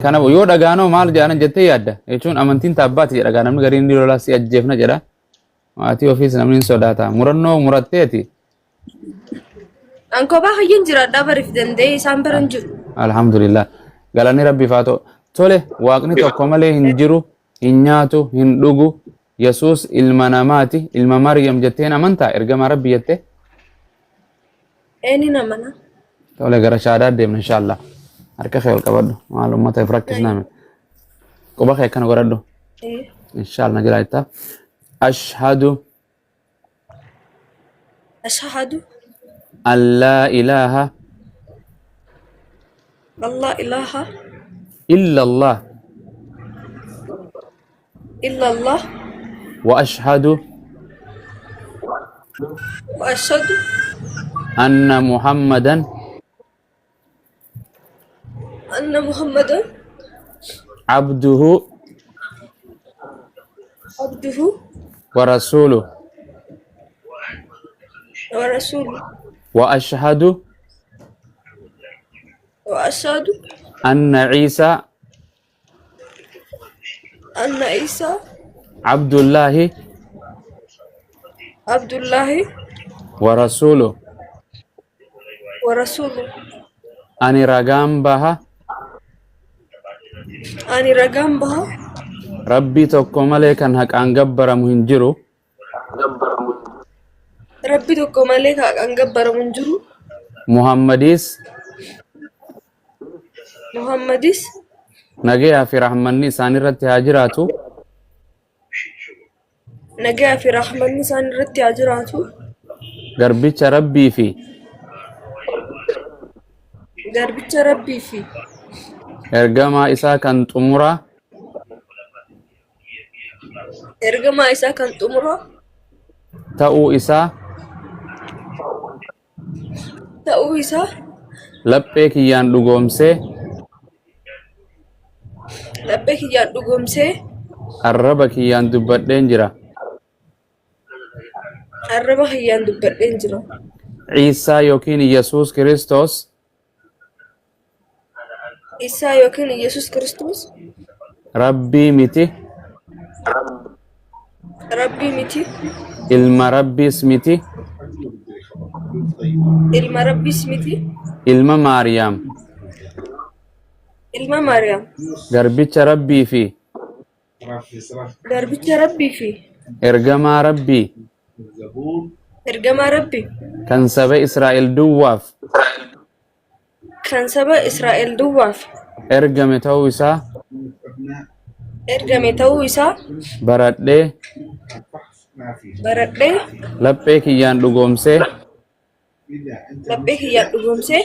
Kana yoo dhagaanoo maal jedhan jettee yaadda jechuun amantiin taabbaati jedha gaa namni gariin ni lolaa si ajjeefna jedha. Maatii ofiis namni hin sodaata. Murannoo muratteeti. An kophaa hayyan jiraadhaa bariif danda'ee isaan bira hin jiru. Alhamdulillah. Galanni Rabbiif haa ta'u. Tole waaqni tokko malee hin jiru, hin nyaatu, hin dhugu. Yesuus ilma namaati, ilma Maryam jetteen amantaa ergamaa Rabbi jettee. Eenyuun amana? Tole gara shaadaa deemna inshallah. Harka kee ol qabadhu. Maal uummata if rakkisname. Quba kee akkana godhadhu. Inshallah na jira jettaa. Ashhadu Ashhadu an laa ilaaha Allah ilaha illa Allah illa Allah wa ashhadu wa ashhadu anna Muhammadan anna Muhammadan abduhu abduhu wa rasuluhu wa rasuluhu wa ashhadu wa ashhadu anna Ciisaa anna Isa Abdullaahi Abdullahi wa rasuluhu. wa rasuluhu. Ani ragaan baha Ani ragaan baha Rabbii tokko malee kan haqaan gabbaramu hin jiru. Rabbi tokko malee kan haqaan gabbaramu hin jiru. Muhammadis Muhammadis nagayaa fi rahmanni isaan irratti haa jiraatu. nagayaa fi rahmanni isaan irratti haa jiraatu. Garbicha Rabbii fi Garbicha Rabbii fi ergamaa isaa kan xumuraa ergamaa isaa kan xumuraa ta'uu isaa ta'uu isaa laphee kiyyaan dhugoomsee laphee kiyyaan dhugoomsee arraba kiyyaan dubbadheen jira. arraba kiyyaan dubbadheen jira. Ciisaa yookiin Yesuus Kiristoos Isaa yookiin Yesuus Kiristoos Rabbii miti, Rabbii miti, ilma Rabbiis miti, ilma Rabbiis miti, ilma Maariyaam, ilma Maariyaam, garbicha Rabbii fi garbicha Rabbii fi ergamaa Rabbii ergamaa Rabbii kan saba Israa'el duwwaaf kan saba Israa'el duwwaaf ergame ta'uu isaa ergame ta'uu isaa baradhee baradhee laphee kiyyaan dhugoomsee laphee kiyyaan dhugoomsee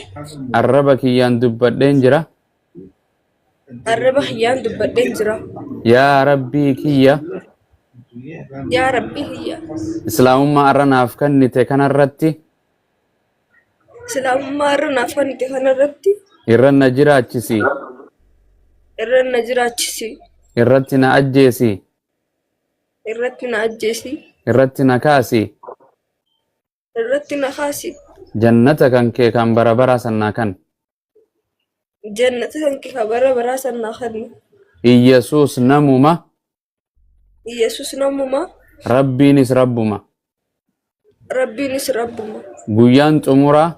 arraba kiyyaan dubbadheen jira. arraba kiyyaan dubbadheen jira. Yaa Rabbii kiyya Yaa Rabbii kiyya Islaamummaa arra naaf kennite kanarratti Islaamummaa irra naaf kennite kanarratti irra na jiraachisi, irra na jiraachisi, irratti na ajjeesi, irratti na ajjeesi, irratti na kaasi, irratti na kaasi, jannata kan kee kan bara baraa sannaa kan. jannata kan kee kan bara baraa sannaa kenni. Iyyasuus namuma, Yesus namuma, Rabbiinis Rabbuma. Rabbiinis Rabbuma. Guyyaan xumuraa,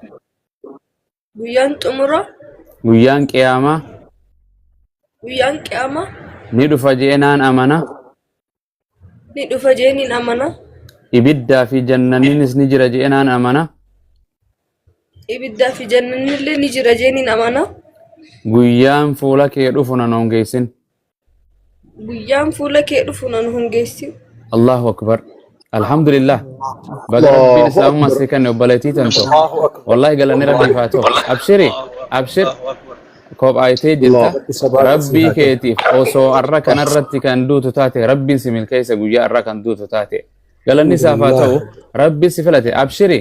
Guyyaan xumura, guyyaan qiyaamaa guyyaan qiyaamaa ni dhufa je'ee naan amana. ni dhufa je'ee nin amana. Ibiddaa fi jannanninis ni jira je'ee naan amana. Ibiddaa fi jannanni ni jira je'ee nin amana. Guyyaan fuula kee dhufu nan hongeessin. Guyyaan fuula kee dhufu nan hongeessin. Allahu akbar. Alhamdulillah. Baga Rabbiin Allahu islaamummaa akbar. sii kenne obboleettii tanto. Allahu akbar. Wallahi galanni Rabbiif haa ta'u. Abshiri, abshir. Kophaayitee jirta. Allahu sabaata sii Rabbii haa kennu. keetiif osoo arra kanarratti kan duutu taate Rabbiin si milkeessa guyyaa arra kan duutu taate. Galanni isaaf haa ta'u. Rabbi si filate. Abshiri.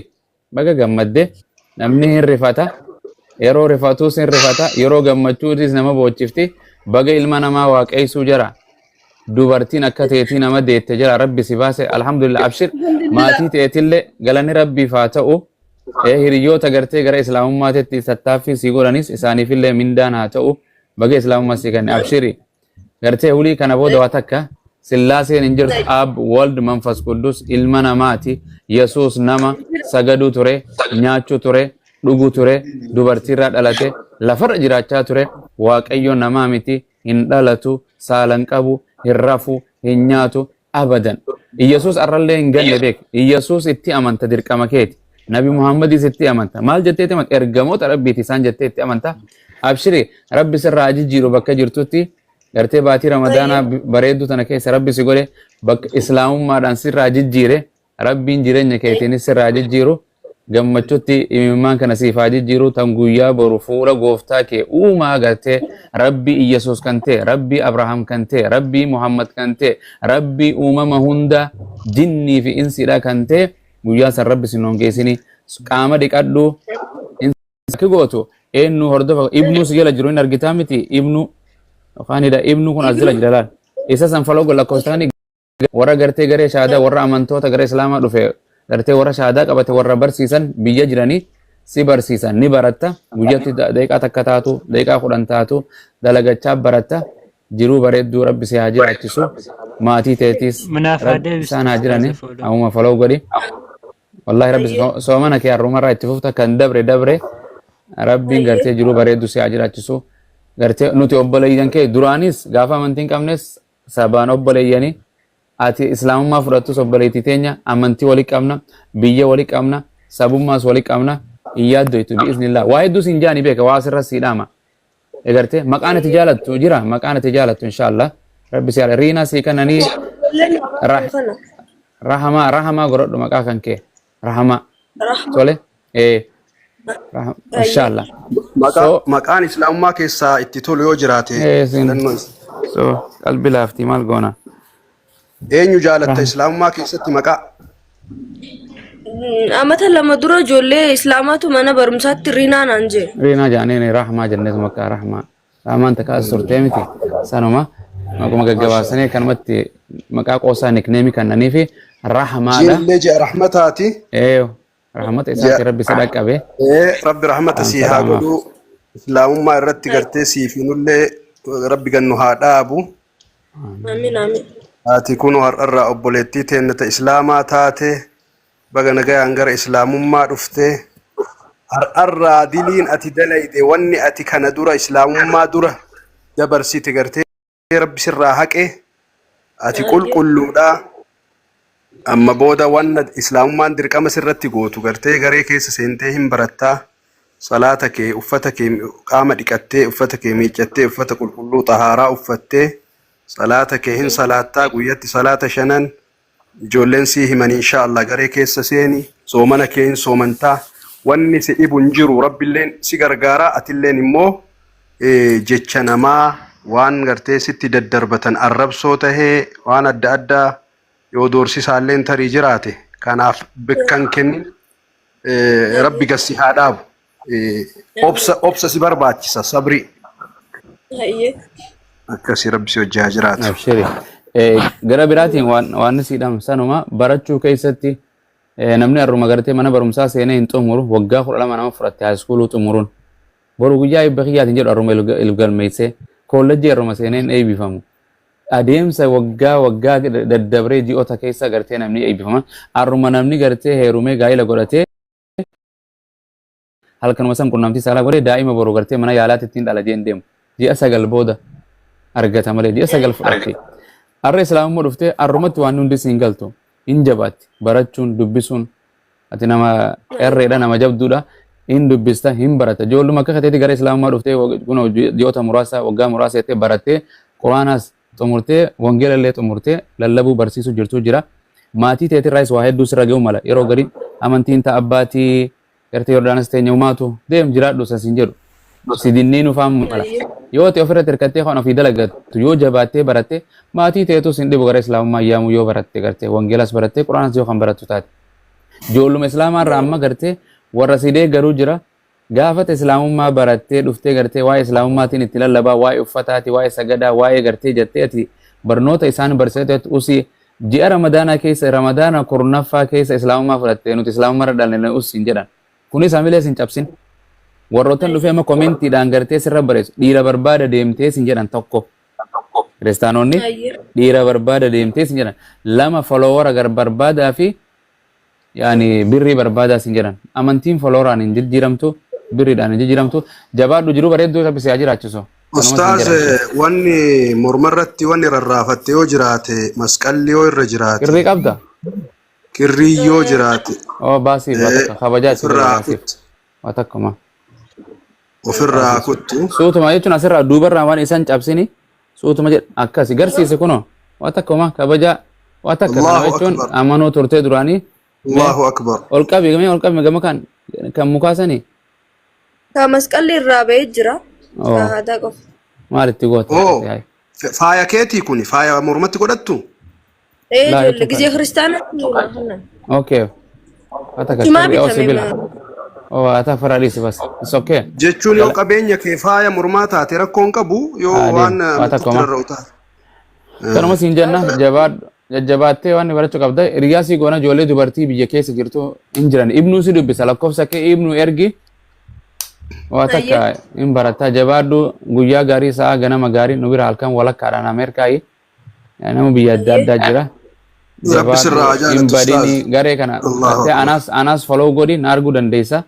Baga gammadde. Namni hin rifata. Yeroo rifatuus hin rifata. Yeroo gammachuutis nama boochifti. Baga ilma namaa waaqeessuu jara. Dubartiin akka teetii nama deette jira rabbi si baase alhamdulillah abshir maatii teetillee galanni rabbiif haa ta'u hiriyoota gartee gara islaamummaatitti tattaaffii si godhanis isaaniifillee mindaan haa ta'u Baga islaamummaa sii kenne abshiri. Gartee hulii kana booda waa takka sillaaseen hin jirtu. Ab, Wald, Manfas Quddus ilma namaati. Yesuus nama sagaduu ture, nyaachuu ture, dhuguu ture, dubartiirraa dhalate, lafarra jiraachaa ture. Waaqayyo namaa miti, hin dhalatu, saala hin qabu, hin rafu, hin nyaatu, abadan. Iyyasuus arrallee hin ganne beek. Iyyasuus itti amanta dirqama keeti. Nabi Muhammadis itti amanta. Maal jettee itti amanta? Ergamoota Rabbiiti isaan jettee itti amanta. Abshiri Rabbi sirraa jijjiiru bakka jirtutti gartee baatii Ramadaanaa bareedduu tana keessa Rabbi si godhe bakka islaamummaadhaan sirraa jijjiire. Rabbiin jireenya keetiinis sirraa jijjiiru gammachutti imimmaan kana siif haa jijjiiru tan guyyaa boru fuula gooftaa kee uumaa gartee Rabbii Iyyasuus kan ta'e Rabbii Abrahaam kan ta'e Rabbii Muhammad kan ta'e Rabbii uumama hunda jinnii fi insiidha kan ta'e guyyaa san Rabbi sin hongeessini qaama dhiqadhu insi gootu eenyu hordofa ibnuu si jala jiru hin argitaa miti ibnu yookaan hidha ibnu kun as jala jira laal isa san faloo lakkoofsanii warra gartee garee shahaadaa warra amantoota gara islaamaa dhufe gartee warra shahaadaa qabate warra barsiisan biyya jiranii si barsiisan ni baratta guyyatti daqiiqaa takka taatu daqiiqaa 10 taatu dalagachaa baratta jiruu bareedduu rabbi si haa jiraachisu maatii teetiis Manaaf haa rabbi deebistu isaan haa jirani ustaaza follow. ammuma follow godhi wallahi rabbi soomana kee har'umarraa itti fufta kan dabre dabre rabbiin gartee jiruu bareedduu si haa jiraachisu gartee nuti obboleeyyan kee duraanis gaafa amantii hin qabnes sabaan obboleeyyani ati islaamummaa fudhattus obboleettii teenya amantii wali qabna biyya wali qabna sabummaas wali qabna hin yaaddoytu bi'iznillah waa hedduu siin jaani beeka waa asirra sii dhaama egarte maqaan ati jaalattu jira maqaan ati jaalattu inshaallah rabbi si haala riinaa sii kananii rahamaa rahamaa godhadhu maqaa kan kee rahamaa tole ee Inshallah. Maqaa, So, maqaan islaamummaa keessaa itti tolu yoo jiraate sin filannoo isa. so qalbi laaftii maal goona? Eenyu jaalatta islaamummaa keessatti maqaa? Amata 2 dura ijoollee islaamaatu mana barumsaatti riinaa naan jee. Riinaa jaaniin rahmaa jenneetu maqaa rahmaa. Rahmaan takka as turtee miti. Sanuma maquma gaggabaabsanii akkanumatti maqaa qoosaa nikneemii kannanii fi rahmaadha. Jiin illee ji'a rahmataati. Ee rahmata isaati rabbi isa dhaqqabe. Ee rabbi rahmata sii haa Salaamaaf. godhu. Islaamummaa irratti gartee sii fi nullee rabbi gannu haa dhaabu. Amiin amiin. Ati kunoo har'arraa obboleettii teenna ta islaamaa taate baga nagayaan gara islaamummaa dhufte. Har'arraa diliin ati dalayde wanni ati kana dura islaamummaa dura dabarsite gartee rabbi sirraa haqe ati qulqulluudha. Amma booda wanna islaamummaan dirqama sirratti gootu gartee garee keessa seentee hin barattaa. Salaata kee uffata kee qaama dhiqattee uffata kee miiccattee uffata qulqulluu xahaaraa uffattee salaata kee hin salaattaa guyyatti salaata shanan ijoolleen sii himanii insha Allah garee keessa seeni soomana kee hin soomantaa wanni si dhibu hin jiru rabbilleen si gargaaraa atilleen immoo jecha namaa waan gartee sitti daddarbatan arrabsoo tahee waan adda addaa yoo doorsisaalleen tarii jiraate kanaaf bakka hin kennin rabbi gad si haa dhaabu obsa obsa si barbaachisa sabrii Hayyee. akkasii rabbi si wajji haa jiraatu. Abshiri. Gara biraatiin waan waan si dhaam sanuma barachuu keessatti namni har'uma gartee mana barumsaa seenee hin xumuru waggaa 12 nama fudhatte haayiskuuluu xumuruun. Boru guyyaa eebba kiyyaatiin jedhu har'uma ilgalmeessee koollejjii har'uma seenee hin eebbifamu. Adeemsa waggaa waggaa daddabree ji'oota keessa gartee namni eebbifama. Har'uma namni gartee heerumee gaa'ila godhatee halkanuma san qunnamtii saalaa godhee daa'ima boru gartee mana yaalaatti ittiin dhala jeen deemu. Ji'a 9 booda argata malee ji'a 9 fudhatti. Har'a islaamummaa dhuftee har'umatti waan hundi siin galtu hin jabaatti barachuun dubbisuun ati nama qeerreedha nama jabduudha hin dubbista hin baratta ijoolluma akka keetii gara islaamummaa dhuftee kunoo ji'oota muraasa waggaa muraasa jettee barattee quraanaas xumurtee wangeela illee xumurtee lallabuu barsiisuu jirtu jira. Maatii teetirraayis waa hedduu sirra ga'uu mala yeroo garii amantiin ta'a abbaatii gartee Yordaanos teenya umaatu deem jiraadhu san siin jedhu si dinniinuu faan mala. Yoo ati ofirratti hirkattee kan ofii dalagattu yoo jabaattee baratte maatii teetus hin dhibu gara islaamummaa yaamuu yoo baratte gartee wangeelas barattee quraanas yoo kan barattu taate. Ijoolluma islaamaa irraa amma gartee warra si deeggaruu jira. Gaafata islaamummaa barattee dhuftee gartee waa'ee islaamummaatiin itti lallabaa waa'ee uffataati waa'ee sagadaa waa'ee gartee jettee ati barnoota isaan barsiisetti usii ji'a ramadaanaa keessa ramadaana 10ffaa keessa islaamummaa fudhattee nuti islaamummaa irra dhalne usiin jedhan. Kunis hamilee sin cabsin. Warroottan dhufee amma koomentiidhaan gartee sirra barreessu dhiira barbaada deemtee sin jedhan tokko. Kiristaanonni Ayyee. dhiira barbaada deemtee sin jedhan, lama follower gar barbaadaa fi yaani birrii barbaadaa sin jedhan. Amantiin followeraan hin jijjiiramtu, birriidhaan hin jijjiiramtu. Jabaadhu, jiru bareedduu, Rabbi si haa jiraachisu. Kanuma sin Ustaaz, jedhan. wanni mormarratti wanni rarraafatte yoo jiraate, masqalli yoo irra jiraate, Kirrii qabda? Kirrii yoo jiraate, Oo, baasiif waa takka kabajaa itti godhe ofirraa baasiif. kuttu. Waa takkuma. Ofirraa kuttu. Suutuma jechuun asirraa duubarraa waan isaan cabsini suutuma jedha akkasi garsiise kunoo waa takkuma kabajaa waa takka kana Allahu jechuun akbar. amanuu turtee duraanii mee Allahu akbar. Ol qabi, mee ol qabi gama kan kan mukaasanii. Ka masqalli irraa ba'ee jira. Oo. Ka aadaa qofa. Maal itti goota? Oo, faaya keetii kuni faaya mormatti godhattu? Ee, Laa ijoollee jechuun gizee kan. kiristaanaatti nurraa kennan. Okay. Waa takka Chumaa kirrii oo bitame sibiila. maa. Oo, haa ta'a, farra dhiisi bas. It's okay. Jechuun yoo Gala qabeenya kee faaya mormaa taate rakkoon qabu, yoo haa deemu waan waa amantitti takkuma. rarra'u taate. Kanuma siin jenna, jabaadhu, jajjabaattee waan barachuu qabda. Hiriyaa sii goona, ijoollee dubartii biyya keessa jirtu hin jiran. Ibnuu si dubbisa, lakkoofsa kee ibnuu ergi. Waa takka Ayyee. hin barataa, jabaadhu. Guyyaa gaarii, sa'a ganama gaarii, nu bira halkan walakkaadhaan Ameerikaayi nama biyya adda Ayyee. addaa jira. Rabbi Jabaadhu, sirraa haa hin jaalatu ustaaz. badini garee kana Allahu gartee akbar. anaas follow godhi, na arguu dandeessa.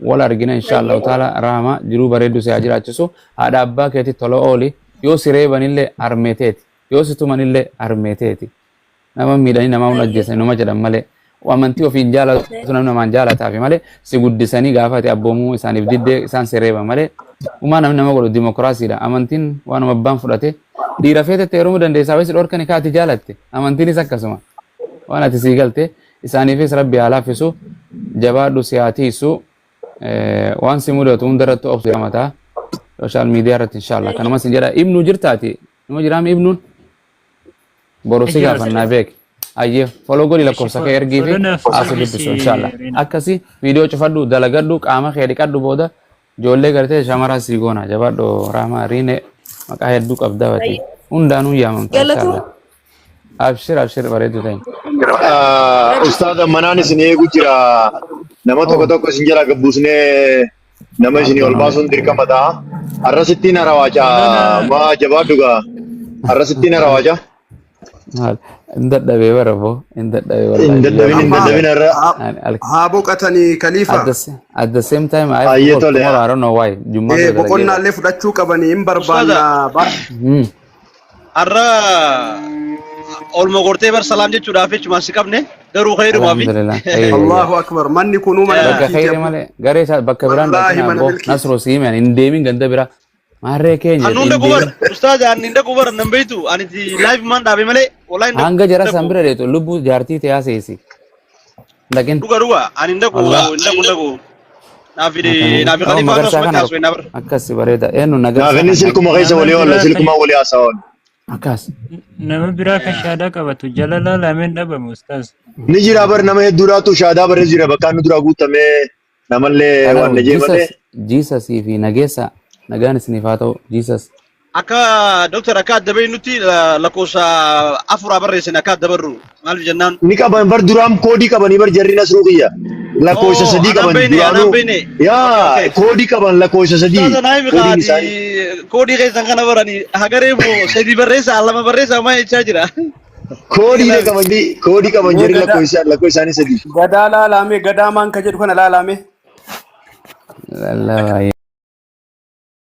Wal argina insha Allahu Ayyee. taala. Rahama jiruu bareeddu si haa jiraachisu. Haadha abbaa keetti tola ooli. Yoo si reebanillee harmeeteeti. Yoo si tumanillee harmeeteeti. Nama miidhanii nama hun Ayyee. ajjeesanii numa jedhan malee. Amantii ofiin jaalatu namni namaan jaalataafi malee, si guddisanii gaafa ati abboomuu isaaniif diddee isaan si reeban malee. Umaa namni nama godhu dimokiraasiidha. Amantiin waanuma abbaan fudhate, dhiira feetetti heerumuu dandeessaa, wayii si dhorkani kaati jaalatte. Amantiinis akkasuma. Waan ati sii galte isaaniifis Rabbi haa laaffisu. Jabaadhu, si haa tiisu. Waan si mudatu hundarratti obsi mataa. Social media irratti inshallah. Kanuma sin jedha, ibnuu jirtaati. Numa jiraami ibnuun? Boru si Jira. gaafannaa beek. Ayyee, follow godhi, lakkoofsa kee ergii fi Follow naaf haasi sirreessi, dubbisu inshallah. Reena. Akkasi viidiyoo cufadhu, dalagadhu, qaama kee dhiqadhu, booda ijoollee gartee shamaraa sii goona. Jabaadhu Rahmaa Riine, maqaa hedduu qabda bati. Ayyee. Hundaanuu yaamamta Galatoom. inshallah. Abshir, abshir, bareedu ta'in. Ustaaza, manaan isin eegu jira. Nama tokko tokko isin jala gabbuusnee nama isinii ol baasuun dirqama ta'a. Arrasittiin harawaaca. Maa jabaadhu gaa. Arrasittiin harawaaca. Maal? Hin dadhabee bara boo. Hin dadhabee Hin wallahi. dadhabin, hin Amma dadhabin har'a. haa boqotanii kaliifa. At the same time I have Ayyee work tole. tomorrow. I don't know why. Jummaa Eh, kana dalagee. boqonnaallee fudhachuu qabanii hin barbaanna. Har'a olma gortee bar salaam jechuudhaaf jechumaan si qabne, garuu khayrumaa fi Alhamdulillah. Khayri. Allahu akbar. Manni kunuu mana Bakka milkiiti. khayri malee garee isaa bakka biraan Wallaahi dhaqina mana abboo milkiiti. Nasroo siimeen hin deemin ganda biraa. Maarree keenya Annuun hin dhaqu bar deemin. ustaaza, ani hin dhaqu bar, nan beeytu, ani live maan dhaabe malee wallahi hin Hanga jara san dhaqu. bira deetu lubbuu jaartii ta'aa seesi. Dhaqin. Dhuga dhuga, ani hin dhaqu. Allah. Hin dhaqu, hin dhaqu. Naafi naafi Oh, khaliifaa magarsaa asumatti kana haasofne bar. akkas bareeda. Eenyu Naaf nagarsaa inni kana silkuma keessa Nama walii oolla, biraa silkuma walii haasa'a oolla. akkas. Nama biraa kan shaadaa qabatu jala laalameen dhabamu ustaaz. Ni jira bar, nama hedduudhaatu shaadaa baree jira, bakka inni dura guutamee namallee waan Kanaafuu na jee malee. Jesus Jesus fi nageessa nagaan isiniif haa ta'u Jesus. Akka doktor akka adda beeynutti lakkoofsa afuraa barreessine akka adda barru maaliif jennaan. Ni qaban bar, duraan koodii qabanii bar, jarri Nasruu kiyya. Lakkoofsa Oh, 3 anaan qaban beeyne, anaan duraanuu. beeyne. Yaa, Okay. koodii qaban lakkoofsa 3 Ustaaza naa himi. Koodiin isaanii. Kaati koodii keessan kana barani hagaree moo sadii barreessaa lama barreessaa maa jechaa jira. Koodii qaban, koodii qaban Mee jarri gadaa lakkoofsa isaanii 3. Gadaa laalame, gadaa maan ka jedhu kana laalame. Lallabaa.